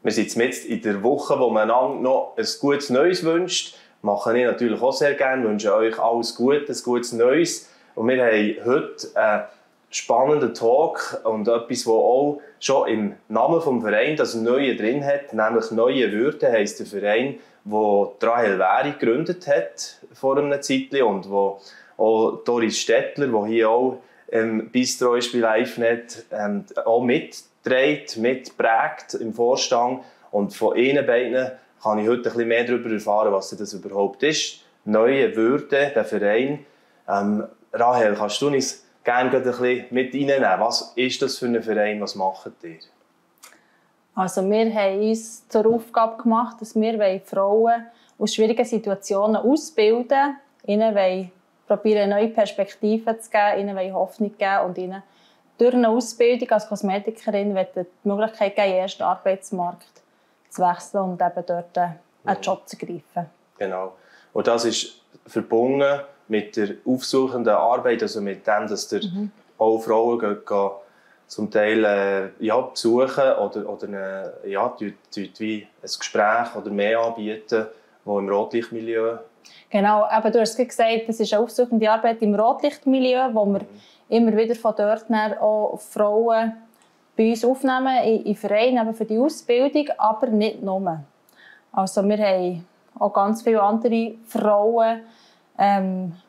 wir sind jetzt in der Woche, wo man einander noch ein gutes Neues wünscht. Mache ich natürlich auch sehr gerne. Ich wünsche euch alles Gute, ein gutes Neues. Und wir haben heute einen spannenden Talk und etwas, das auch schon im Namen des Vereins das Neue drin hat, nämlich «Neue Würde» heisst der Verein, den Rahel Währi gegründet hat vor einer Zeit und wo auch Doris Stettler, die hier auch Bistro ist bei LiveNet, auch mitprägt im Vorstand. Und von Ihnen beiden kann ich heute ein bisschen mehr darüber erfahren, was das überhaupt ist. «Neue Würde», der Verein. Rahel, kannst du uns gerne ein bisschen mit reinnehmen? Was ist das für ein Verein? Was macht ihr? Also wir haben uns zur Aufgabe gemacht, dass wir Frauen aus schwierigen Situationen ausbilden, ihnen probieren, neue Perspektiven zu geben, ihnen Hoffnung geben und ihnen durch eine Ausbildung als Kosmetikerin die Möglichkeit geben, in den ersten Arbeitsmarkt zu wechseln und eben dort einen Job zu greifen. Genau. Und das ist verbunden mit der aufsuchenden Arbeit, also mit dem, dass auch Frauen gehen, zum Teil besuchen oder wie ein Gespräch oder mehr anbieten, die im Rotlichtmilieu. Genau, aber du hast gesagt, das ist eine aufsuchende Arbeit im Rotlichtmilieu, wo wir immer wieder von dort auch Frauen bei uns aufnehmen, in Vereinen für die Ausbildung, aber nicht nur. Also wir haben auch ganz viele andere Frauen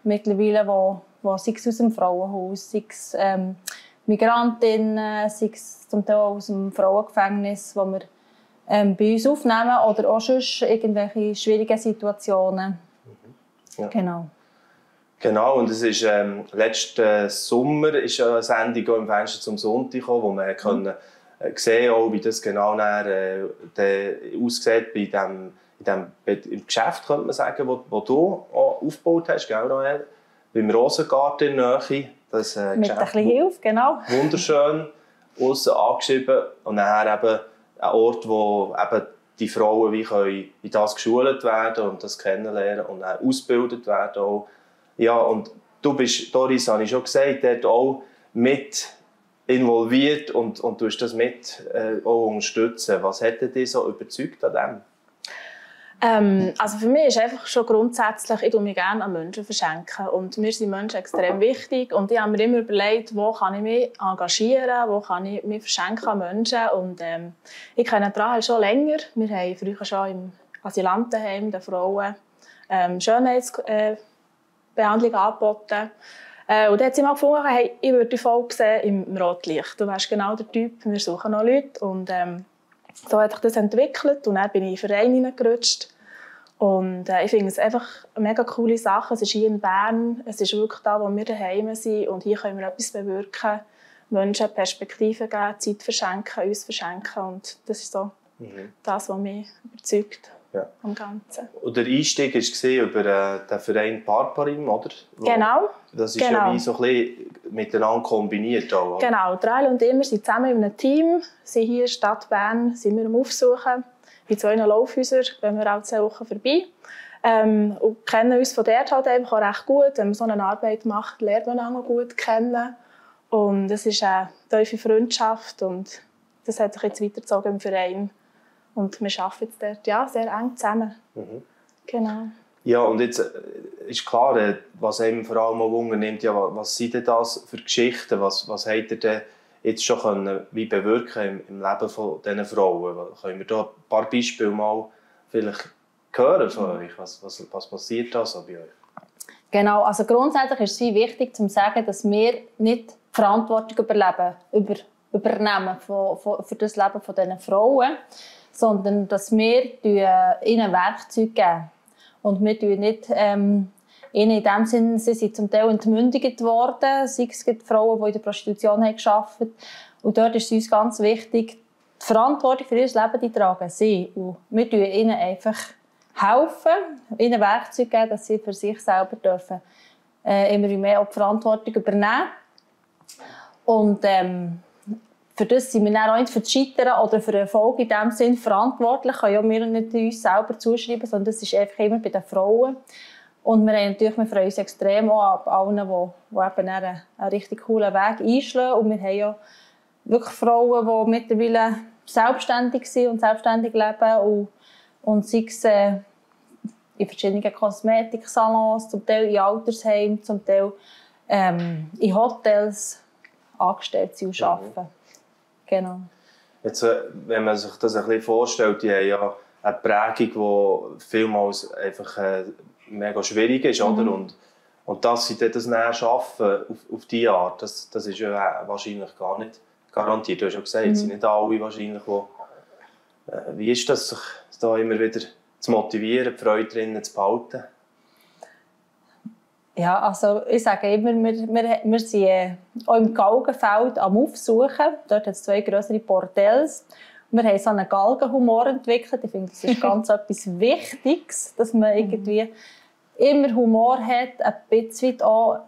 mittlerweile, die sei es aus dem Frauenhaus, sei es Migrantinnen, sei es zum Teil aus dem Frauengefängnis, die wir bei uns aufnehmen oder auch sonst irgendwelche schwierigen Situationen. Ja. Genau, und es ist letzten Sommer ist eine Sendung im Fenster zum Sonntag gekommen, wo man können sehen konnte, wie das genau aussieht im Geschäft, könnte man sagen, wo du auch aufgebaut hast, gell, Rahel? Beim Rosengarten in der Nähe. Das, mit Geschäft, ein bisschen Hilfe, genau. Wunderschön, aussen angeschrieben. Und nachher eben ein Ort, wo eben die Frauen wie können in das geschult werden und das kennenlernen und auch ausgebildet werden. Auch. Ja, und du bist, Doris, habe ich schon gesagt, dort auch mit involviert und du hast das mit auch unterstützen. Was hat dich so überzeugt an dem? Also für mich ist einfach schon grundsätzlich, ich mich gerne an Menschen verschenken. Und mir sind Menschen extrem wichtig. Und ich habe mir immer überlegt, wo kann ich mich engagieren, wo kann ich mich verschenken an Menschen. Und ich kenne Rahel schon länger. Wir haben früher schon im Asylantenheim den Frauen Schönheitsbehandlung angeboten. Und dann hat sie mal gefunden, hey, ich würde die Folge sehen im Rotlicht. Du wärst genau der Typ, wir suchen noch Leute. Und so hat sich das entwickelt und dann bin ich in den Verein hineingerutscht. Und ich finde es einfach eine mega coole Sache. Es ist hier in Bern, es ist wirklich da, wo wir daheim sind. Und hier können wir etwas bewirken, Menschen Perspektiven geben, Zeit verschenken, uns verschenken. Und das ist so das, was mich überzeugt am Ganzen. Und der Einstieg war über den Verein Parparim, oder? Genau. Das ist ja wie so ein bisschen miteinander kombiniert. Auch, oder? Genau. Rahel und ich, wir sind zusammen in einem Team. Sind hier in der Stadt Bern sind wir am Aufsuchen. Bei 2 Laufhäusern gehen wir auch 2 Wochen vorbei. Und kennen uns von dort halt einfach auch recht gut. Wenn man so eine Arbeit macht, lernt man auch gut kennen. Und es ist eine tiefe Freundschaft. Und das hat sich jetzt weitergezogen im Verein. Und wir arbeiten jetzt dort sehr eng zusammen. Genau. Ja, und jetzt ist klar, was einem vor allem auch Wunder nimmt, ja, was sind denn das für Geschichten? Was habt ihr denn jetzt schon können, wie bewirken im Leben von diesen Frauen? Können wir da ein paar Beispiele mal vielleicht hören von euch? Was passiert da so bei euch? Genau, also grundsätzlich ist es wichtig zu sagen, dass wir nicht die Verantwortung übernehmen für das Leben dieser Frauen, sondern dass wir ihnen Werkzeuge geben. Und wir tun nicht ihnen in dem Sinne, sie sind zum Teil entmündigt worden, sei es Frauen, die in der Prostitution haben gearbeitet. Und dort ist es uns ganz wichtig, die Verantwortung für ihr Leben die tragen sie. Und wir tun ihnen einfach helfen, ihnen Werkzeuge geben, dass sie für sich selber dürfen, immer mehr die Verantwortung übernehmen. Und für das sind wir dann auch nicht für das Scheitern oder für den Erfolg in diesem Sinne verantwortlich. Können ja wir nicht uns selber zuschreiben, sondern das ist einfach immer bei den Frauen. Und wir freuen uns extrem auch ab allen, die eben einen richtig coolen Weg einschlagen. Und wir haben ja wirklich Frauen, die mittlerweile selbstständig sein und selbstständig leben und sei es in verschiedenen Kosmetiksalons, zum Teil in Altersheimen, zum Teil in Hotels angestellt sind und arbeiten. Genau. Jetzt, wenn man sich das ein bisschen vorstellt, die haben ja eine Prägung, die vielmals einfach mega schwierig ist, oder? Und dass sie das dann schaffen, auf diese Art, das ist ja wahrscheinlich gar nicht garantiert. Du hast ja gesagt, es sind nicht alle wahrscheinlich, die... wie ist das, sich da immer wieder zu motivieren, die Freude drinnen zu behalten? Ja, also ich sage immer, wir sind auch im Galgenfeld am Aufsuchen. Dort hat es 2 grössere Bordells. Wir haben so einen Galgenhumor entwickelt. Ich finde, das ist ganz etwas Wichtiges, dass man irgendwie immer Humor hat, ein bisschen auch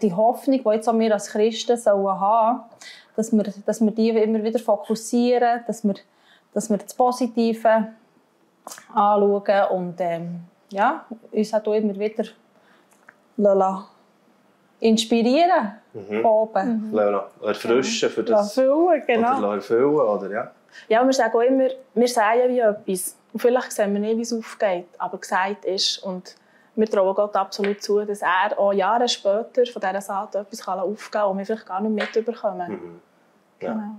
die Hoffnung, die jetzt auch wir als Christen haben sollen, dass wir die immer wieder fokussieren, dass wir das Positive anschauen und uns auch immer wieder inspirieren oben. Erfrischen für das. Erfüllen, genau. Oder erfüllen, oder? Ja. Ja, wir sagen auch immer, wir sehen wie etwas. Und vielleicht sehen wir nicht, wie es aufgeht, aber gesagt ist. Und wir trauen Gott absolut zu, dass er auch Jahre später von dieser Saat etwas aufgeben kann, das wir vielleicht gar nicht mitbekommen. Ja. Genau.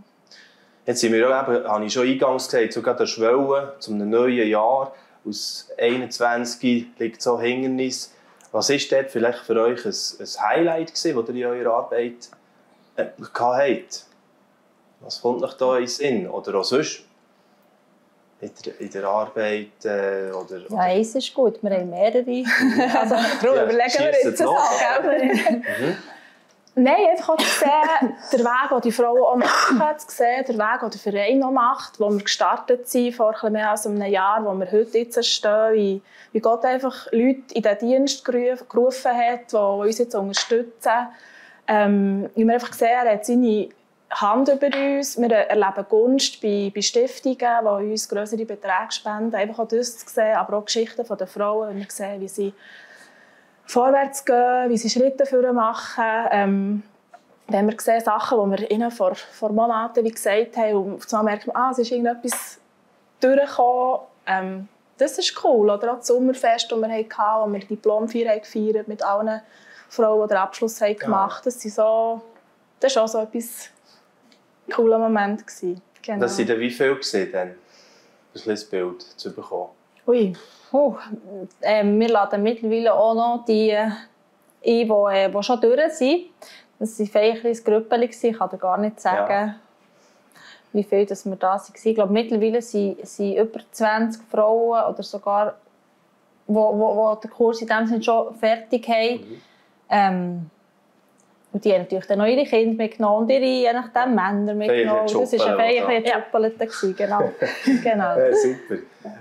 Jetzt sind wir ja eben, habe ich schon eingangs gesagt, sogar der Schwelle zum neuen Jahr. Aus 21 liegt so Hindernis. Was war dort vielleicht für euch ein Highlight, das ihr in eurer Arbeit hattet? Was kommt euch da in den Sinn? Oder auch sonst? In der Arbeit? Oder ja, eins ist gut. Wir haben mehrere. Also, darum überlegen wir jetzt das an. Nein, einfach auch zu sehen, der Weg, den die Frauen auch machen, zu sehen, der Weg, den der Verein auch macht, wo wir gestartet sind vor etwas mehr als einem Jahr, wo wir heute jetzt stehen, wie Gott einfach Leute in den Dienst gerufen hat, die uns jetzt unterstützen. Wie wir einfach sehen, er hat seine Hand über uns. Wir erleben Gunst bei Stiftungen, die uns grössere Beträge spenden. Einfach auch das zu sehen, aber auch Geschichten der Frauen, wenn wir sehen, wie sie vorwärts gehen, wie sie Schritte vorwärts machen. Wenn wir sehen Sachen, die wir ihnen vor Monaten wie gesagt haben, und auf einmal merken wir, es ist irgendetwas durchgekommen. Das ist cool. Oder auch das Sommerfest, das wir hatten, wo wir die Diplomfeier gefeiert mit allen Frauen, die den Abschluss haben gemacht haben. Das war auch so etwas cooler Moment. Genau. Das waren dann wie viel dann, das Bild zu bekommen? Ui. Wir laden mittlerweile auch noch die ein, die schon durch sind. Das war ein kleines Grüppchen. Ich kann dir gar nicht sagen, wie viel wir da waren. Ich glaube, mittlerweile sind über 20 Frauen oder sogar, die den Kurs in dem Sinne schon fertig haben. Und die haben natürlich dann auch ihre Kinder mitgenommen und ihre, je nachdem, Männer mitgenommen. Das war ein feierlicher genau. Ja, super.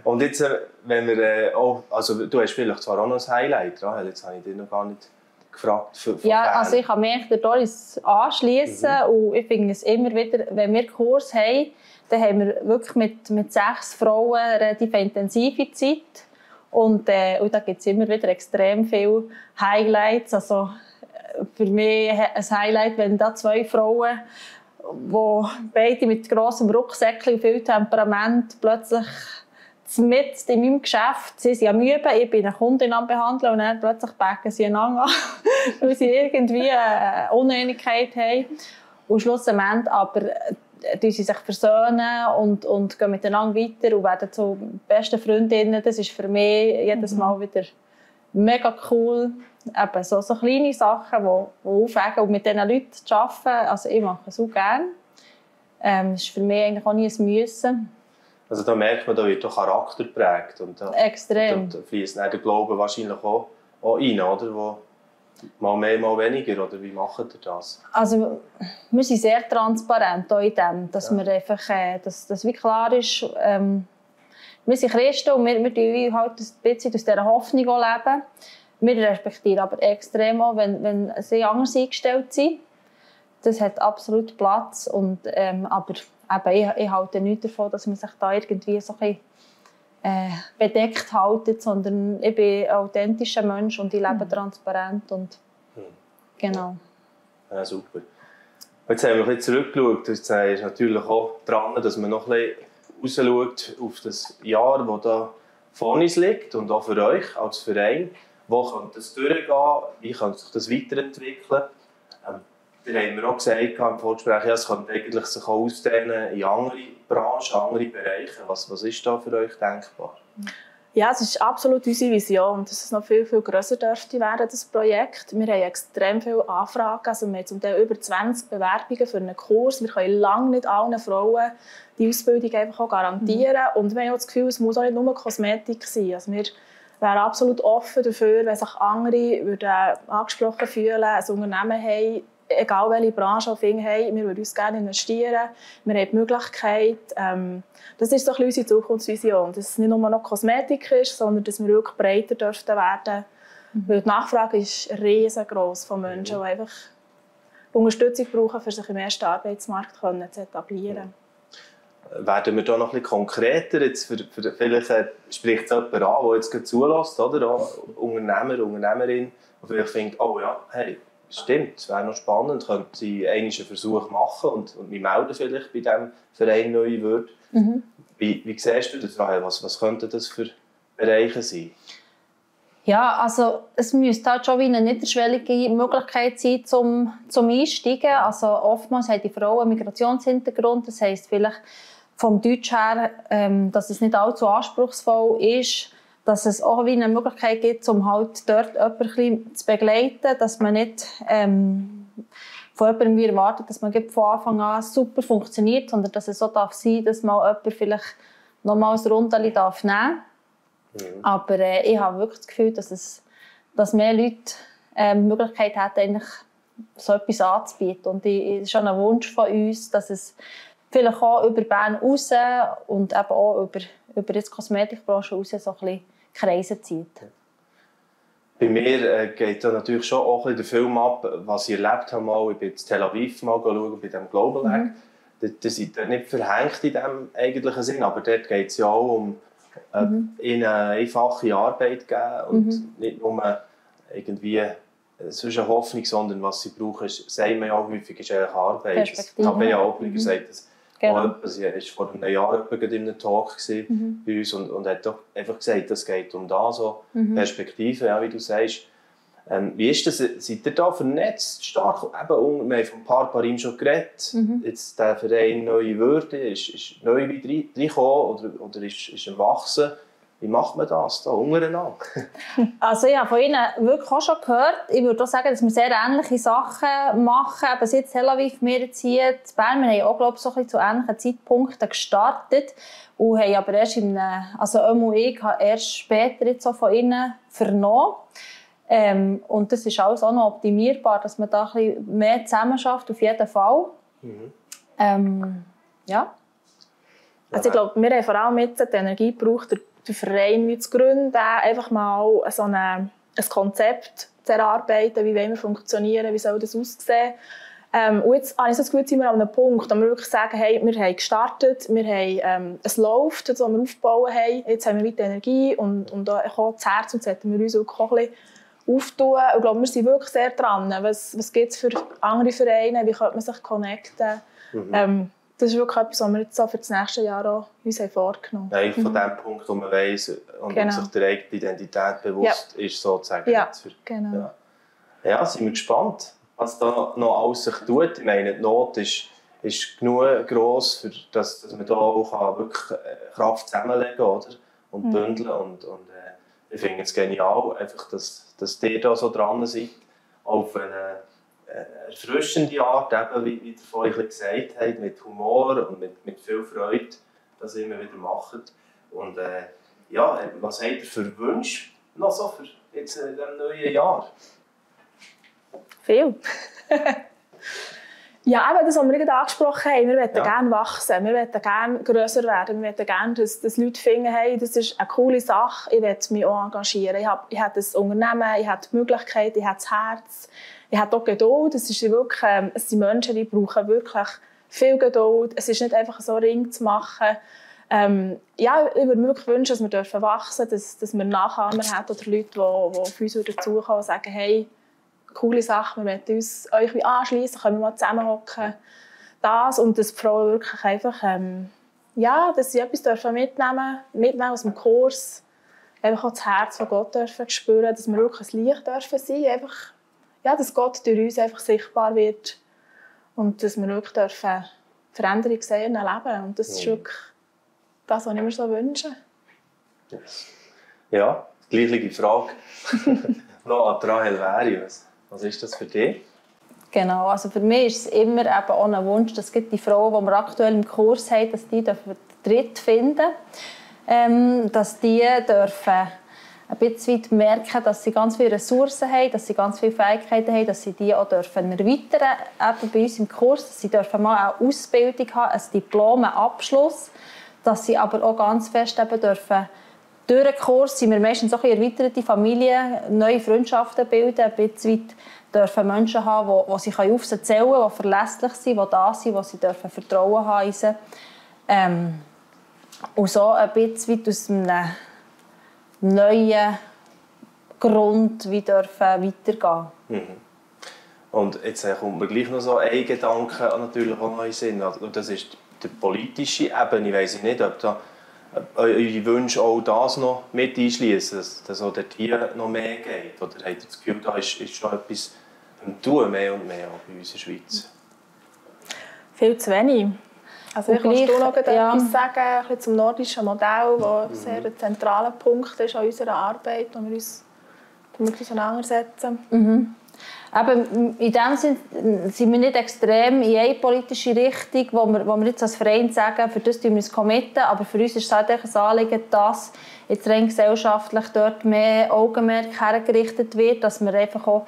Und jetzt, wenn wir also du hast vielleicht zwar auch noch ein Highlight, Rahel, jetzt habe ich dich noch gar nicht gefragt. Also ich kann mich der Doris anschließen und ich finde es immer wieder, wenn wir Kurs haben, dann haben wir wirklich mit 6 Frauen eine relativ intensive Zeit und da gibt es immer wieder extrem viele Highlights. Also, für mich ein Highlight, wenn da 2 Frauen, die beide mit grossem Rucksäckchen und viel Temperament plötzlich mitten in meinem Geschäft, sie sind am Üben, ich bin eine Kundin am Behandeln und dann plötzlich packen sie einander an, weil sie irgendwie eine Uneinigkeit haben. Und schlussendlich aber sie sich versöhnen und gehen miteinander weiter und werden zu besten Freundinnen. Das ist für mich jedes Mal wieder mega cool. Eben so kleine Sachen, die aufwägen und mit diesen Leuten zu arbeiten. Also ich mache es auch gerne. Das ist für mich eigentlich auch nie ein Müssen. Also da merkt man, da wird der Charakter geprägt. Und da, extrem. Und da fließt der Glaube wahrscheinlich auch rein, oder? Wo mal mehr, mal weniger. Oder wie macht ihr das? Also wir sind sehr transparent auch in dem, dass wir einfach, dass wie klar ist, wir sind Christen und wir leben halt ein bisschen aus dieser Hoffnung leben. Wir respektieren aber extrem auch, wenn sie anders eingestellt sind. Das hat absolut Platz. Und, aber eben, ich halte nichts davon, dass man sich da irgendwie so ein bisschen, bedeckt hält, sondern ich bin ein authentischer Mensch und ich lebe transparent. Und, genau. Ja, super. Jetzt haben wir ein bisschen zurückgeschaut. Jetzt ist natürlich auch dran, dass man noch ein bisschen rausschaut auf das Jahr, das da vor uns liegt und auch für euch als Verein, wo könnte das durchgehen, wie könnte sich das weiterentwickeln? Da haben wir auch gesagt im Vorgespräch, ja, es könnte eigentlich sich auch ausdehnen in andere Branchen, andere Bereiche. Was ist da für euch denkbar? Ja, es ist absolut unsere Vision, dass es noch viel, viel grösser dürfte werden, das Projekt. Wir haben extrem viele Anfragen, also wir haben zum Teil über 20 Bewerbungen für einen Kurs. Wir können lange nicht allen Frauen die Ausbildung einfach auch garantieren. Und wir haben auch das Gefühl, es muss auch nicht nur Kosmetik sein. Also wir wären absolut offen dafür, wenn sich andere würden angesprochen fühlen, ein Unternehmen haben, egal welche Branche wir haben, wir würden uns gerne investieren. Wir haben die Möglichkeit, das ist so ein bisschen unsere Zukunftsvision, dass es nicht nur noch Kosmetik ist, sondern dass wir wirklich breiter dürften werden. Weil die Nachfrage ist riesengroß von Menschen, die einfach Unterstützung brauchen, um sich im ersten Arbeitsmarkt zu etablieren. Werden wir da noch ein bisschen konkreter? Jetzt vielleicht spricht es jemand an, der jetzt zulässt, oder? Auch Unternehmer, Unternehmerin, die vielleicht findet, oh ja, hey, stimmt, es wäre noch spannend, könnte sie einen Versuch machen und mich melden vielleicht bei diesem Verein Neue Würde. Wie siehst du das, Rahel? Was könnten das für Bereiche sein? Ja, also es müsste halt schon wie eine niederschwellige Möglichkeit sein, zum Einsteigen. Also oftmals haben die Frauen einen Migrationshintergrund, das heisst vielleicht vom Deutsch her, dass es nicht allzu anspruchsvoll ist, dass es auch wie eine Möglichkeit gibt, um halt dort jemanden zu begleiten, dass man nicht von jemandem erwartet, dass man von Anfang an super funktioniert, sondern dass es so darf sein, dass man jemand vielleicht nochmals ein Rundeli nehmen darf. Aber ich habe wirklich das Gefühl, dass mehr Leute die Möglichkeit hätten, eigentlich so etwas anzubieten. Und es ist schon ein Wunsch von uns, dass es vielleicht auch über Bern raus und eben auch über die Kosmetikbranche raus so ein bisschen Kreise zieht. Bei mir geht da natürlich schon auch ein bisschen der Film ab, was ich erlebt habe. Ich bin in Tel Aviv mal schauen, bei diesem Global Hack. Das ist nicht verhängt in diesem eigentlichen Sinn, aber dort geht es ja auch um ihnen eine einfache Arbeit geben und nicht nur irgendwie sonst eine Hoffnung, sondern was sie brauchen, sagen wir ja auch häufig, ist eigentlich Arbeit. Das habe ich ja auch gesagt. Genau. Sie war vor einem Jahr in einem Talk bei uns und hat doch einfach gesagt, es geht um da so Perspektive, ja, wie du sagst. Wie ist das? Seid ihr da vernetzt stark? Eben, wir haben von Parim schon geredet. Jetzt der Verein Neue Würde ist neu wieder reingekommen oder ist am Wachsen. Wie macht man das da untereinander? Also ich habe von Ihnen wirklich auch schon gehört. Ich würde auch sagen, dass wir sehr ähnliche Sachen machen. Eben seit Tel Aviv, wir jetzt hier in Bern. Wir haben auch, glaube ich, so ein bisschen zu ähnlichen Zeitpunkten gestartet. Und haben aber erst ich habe erst später jetzt auch von Ihnen vernommen. Und das ist alles auch noch optimierbar, dass man da ein bisschen mehr zusammenarbeitet, auf jeden Fall. Ja. Also ich glaube, wir haben vor allem jetzt die Energie gebraucht, den Verein zu gründen, einfach mal so ein Konzept zu erarbeiten, wie wollen wir funktionieren, wie soll das aussehen. Und jetzt habe ich so das Gefühl, sind wir an einem Punkt, wo wir wirklich sagen, hey, wir haben gestartet, wir haben, es läuft, das, was wir aufgebaut haben, jetzt haben wir weiter Energie und auch das Herz und das sollten wir uns auch ein bisschen auftun. Ich glaube, wir sind wirklich sehr dran. Was gibt es für andere Vereine, wie könnte man sich connecten? Das ist wirklich etwas, was wir jetzt so für das nächste Jahr auch uns vorgenommen haben. Nein, von dem Punkt, wo man weiss und sich der eigenen Identität bewusst ist, sozusagen. Ja, genau. Ja, sind wir gespannt, was da noch alles sich tut. Ich meine, die Not ist genug gross, für dass man da auch wirklich Kraft zusammenlegen kann, oder? Und bündeln. Und ich finde es genial, einfach, dass ihr da so dran seid, auf eine erfrischende Art, eben, wie ihr vorhin gesagt habt, mit Humor und mit viel Freude, das immer wieder macht. Und was habt ihr für Wünsche noch so für jetzt in diesem neuen Jahr? Viel. Ja, eben das, was wir gerade angesprochen haben, wir möchten gerne wachsen, wir möchten gerne grösser werden, wir möchten gerne, dass Leute finden, hey, das ist eine coole Sache, ich möchte mich auch engagieren. Ich habe das Unternehmen, ich habe die Möglichkeit, ich habe das Herz, ich habe auch Geduld. Es sind Menschen, die brauchen wirklich viel Geduld. Es ist nicht einfach so Ring zu machen. Ich würde mir wirklich wünschen, dass wir wachsen dürfen, dass wir Nachahmer haben oder Leute, die auf uns dazukommen und sagen, hey, coole Sache, wir möchten uns euch anschließen, können wir mal zusammenhocken. Das und dass die Frauen wirklich einfach ja, dass sie etwas mitnehmen aus dem Kurs. Einfach auch das Herz von Gott dürfen spüren, dass wir wirklich ein Licht dürfen sein. Einfach, ja, dass Gott durch uns einfach sichtbar wird. Und dass wir wirklich dürfen Veränderung sehen und leben. Und das ist wirklich das, was ich mir so wünsche. Yes. Ja, gleiche Frage. Noch an Rahel Wäri. Was ist das für dich? Genau, also für mich ist es immer eben auch ein Wunsch, dass die Frauen, die wir aktuell im Kurs haben, dass die den Tritt finden dürfen. Dass die dürfen ein bisschen merken, dass sie ganz viele Ressourcen haben, dass sie ganz viele Fähigkeiten haben, dass sie die auch erweitern dürfen. Eben bei uns im Kurs, dass sie dürfen mal eine Ausbildung haben, ein Diplom, einen Abschluss, dass sie aber auch ganz fest eben dürfen. Durch den Kurs sind wir meistens auch eine erweiterte Familie, neue Freundschaften bilden, ein bisschen dürfen Menschen haben, die sie auf sie zählen können, die verlässlich sind, die da sind, die sie dürfen Vertrauen haben in sie. Und so ein bisschen aus einem neuen Grund wie dürfen weitergehen. Mhm. Und jetzt kommt mir gleich noch so ein Gedanke natürlich auch noch in den Sinn. Und das ist die politische Ebene. Ich weiss nicht, ob da eure Wünsche auch das noch mit einschließen, dass auch dort hier noch mehr geht? Oder habt ihr das Gefühl, da ist schon etwas am Tun, mehr und mehr bei uns in der Schweiz? Viel zu wenig. Also ich kannst du noch etwas sagen, ein bisschen zum nordischen Modell, das sehr ein zentraler Punkt ist an unserer Arbeit, wo wir uns damit auseinandersetzen. Mhm. Eben, in dem Sinne sind wir nicht extrem in eine politische Richtung, wo wir jetzt als Verein sagen, für das wir uns committen, aber für uns ist es halt ein Anliegen, dass jetzt rein gesellschaftlich dort mehr Augenmerk hergerichtet wird, dass man einfach auch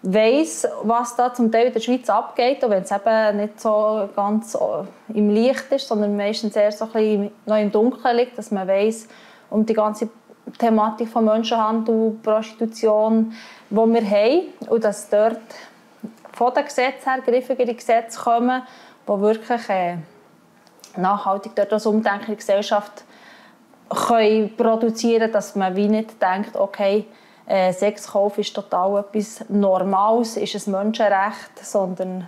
weiss, was da zum Teil in der Schweiz abgeht, auch wenn es eben nicht so ganz im Licht ist, sondern meistens eher so ein bisschen noch im Dunkeln liegt, dass man weiss um die ganze Thematik von Menschenhandel, Prostitution, die wir haben, und dass dort von den Gesetzen her griffigere Gesetze kommen, die wirklich nachhaltig dort das Umdenken in der Gesellschaft können produzieren können, dass man wie nicht denkt, okay, Sexkauf ist total etwas Normales, ist ein Menschenrecht, sondern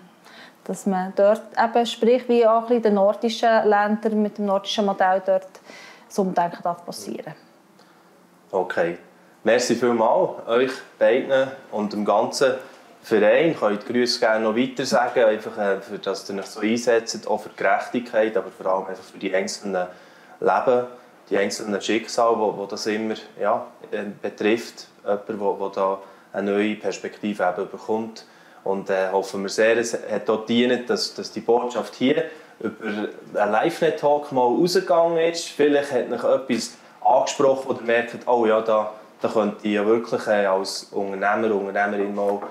dass man dort eben, sprich wie auch in den nordischen Ländern mit dem nordischen Modell dort das Umdenken passieren darf. Okay. Merci vielmals euch beiden und dem ganzen Verein. Ich kann die Grüße gerne noch weiter sagen, einfach für dass ihr euch so einsetzt, auch für die Gerechtigkeit, aber vor allem einfach für die einzelnen Leben, die einzelnen Schicksale, die das immer betrifft. Jemand, der da eine neue Perspektive bekommt. Und hoffen wir sehr, es hat auch gedient, dass die Botschaft hier über einen Live-Net-Talk mal rausgegangen ist. Vielleicht hat euch etwas angesprochen, wo ihr merkt, oh ja, da könnte ich ja wirklich als Unternehmerin mal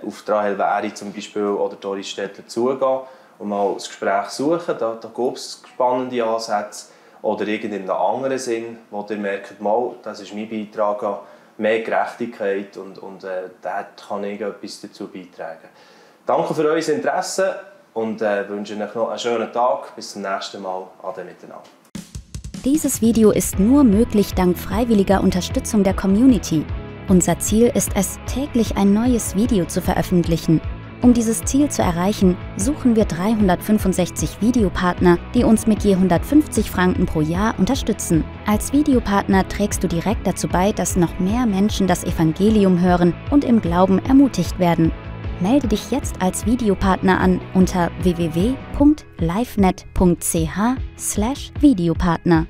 auf Rahel Wäri zum Beispiel oder Doris Stettler zugehen und mal das Gespräch suchen. Da gibt es spannende Ansätze. Oder in einem anderen Sinn, wo ihr merkt, mal, das ist mein Beitrag an mehr Gerechtigkeit und dort kann ich etwas dazu beitragen. Danke für euer Interesse und wünsche euch noch einen schönen Tag. Bis zum nächsten Mal. Ade miteinander. Dieses Video ist nur möglich dank freiwilliger Unterstützung der Community. Unser Ziel ist es, täglich ein neues Video zu veröffentlichen. Um dieses Ziel zu erreichen, suchen wir 365 Videopartner, die uns mit je 150 Franken pro Jahr unterstützen. Als Videopartner trägst du direkt dazu bei, dass noch mehr Menschen das Evangelium hören und im Glauben ermutigt werden. Melde dich jetzt als Videopartner an unter www.livenet.ch/Videopartner.